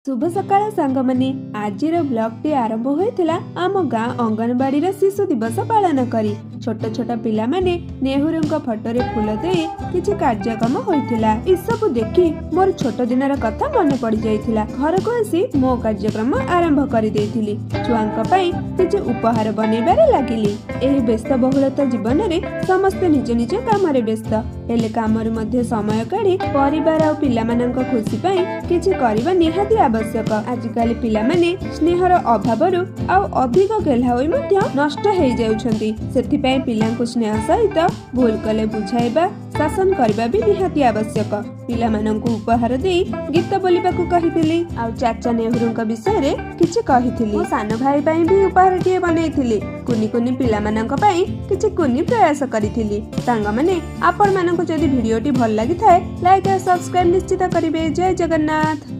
ଶୁଭ ସକାଳ ସାଙ୍ଗମାନେ। ଆଜିର ବ୍ଲଗଟି ଆରମ୍ଭ ହୋଇଥିଲା ଆମ ଗାଁ ଅଙ୍ଗନବାଡ଼ିର ଶିଶୁ ଦିବସ ପାଳନ କରି। ଛୋଟ ଛୋଟ ପିଲାମାନେ ନେହେରୁଙ୍କ ଫଟୋରେ ଫୁଲ ଦେଇ କିଛି କାର୍ଯ୍ୟକ୍ରମ ହୋଇଥିଲା। ଏସବୁ ଦେଖି ମୋର ଛୋଟ ଦିନର କଥା ମନେ ପଡିଯାଇଥିଲା। ଘରକୁ ଆସି ମୋ କାର୍ଯ୍ୟକ୍ରମ ଆରମ୍ଭ କରିଦେଇଥିଲି। ଛୁଆଙ୍କ ପାଇଁ କିଛି ଉପହାର ବନେଇବାରେ ଲାଗିଲି। ଏହି ବ୍ୟସ୍ତବହୁଳତା ଜୀବନରେ ସମସ୍ତେ ନିଜ ନିଜ କାମରେ ବ୍ୟସ୍ତ। ହେଲେ କାମରୁ ମଧ୍ୟ ସମୟ କାଢି ପରିବାର ଆଉ ପିଲାମାନଙ୍କ ଖୁସି ପାଇଁ କିଛି କରିବା ନିହାତି ଆବଶ୍ୟକ। ଆଜିକାଲି ପିଲାମାନେ ସ୍ନେହର ଅଭାବରୁ ଆଉ ଅଧିକ ଗେହ୍ଲା ହୋଇ ମଧ୍ୟ ନଷ୍ଟ ହେଇଯାଉଛନ୍ତି। ସେଥିପାଇଁ ପିଲାଙ୍କୁ ସ୍ନେହ ସହିତ ଭୁଲ କଲେ ବୁଝାଇବା, ଶାସନ କରିବା ବି ନିହାତି ଆବଶ୍ୟକ। ପିଲାମାନଙ୍କୁ ଉପହାର ଦେଇ ଗୀତ ବୋଲିବାକୁ କହିଥିଲି ଆଉ ଚାଚା ନେହେରୁଙ୍କ ବିଷୟରେ କିଛି କହିଥିଲି। ମୋ ସାନ ଭାଇ ପାଇଁ ବି ଉପହାରଟିଏ ବନେଇଥିଲି। କୁନି କୁନି ପିଲାମାନଙ୍କ ପାଇଁ କିଛି କୁନି ପ୍ରୟାସ କରିଥିଲି। ସାଙ୍ଗମାନେ, ଆପଣମାନଙ୍କୁ ଯଦି ଭିଡିଓଟି ଭଲ ଲାଗିଥାଏ, ଲାଇକ୍ ଆଉ ସବସ୍କ୍ରାଇବ ନିଶ୍ଚିତ କରିବେ। ଜୟ ଜଗନ୍ନାଥ।